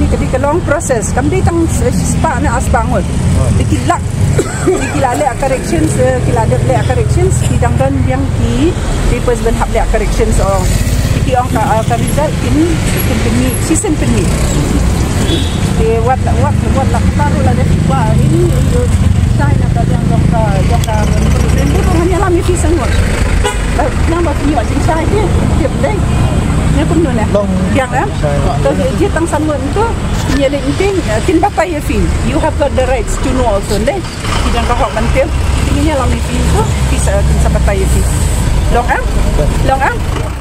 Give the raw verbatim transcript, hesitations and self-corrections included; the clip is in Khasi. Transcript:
kane ka dei ka long process. Kam dei tang spah ne ar spah ngut. Te ki lak, ki la leh corrections, eh, ki la dep leh corrections, ki dang don biang ki papers ban hap leh corrections, oh. Te ki ong ka, ah, ka result kin, kin pynmih, shisien pynmih. Te wat la, wat, wat la, baru la dep ba ini, ini, China ka jong, jong ka, jong ka, rin bu tu hanya la mi fi sangwa. Ba, nang ba fi wa jing China ke, ke dei. Kumno ne? Biang em? To, jied tang san ngut tu, ngi leh ïa phi, kin batai ïa phi. You have got the rights to know also, ne? Phi don ka hok ban tip. Ngi ïa lam ïa phi tu, phi sa, kin sa batai ïa phi. Long em? Long em?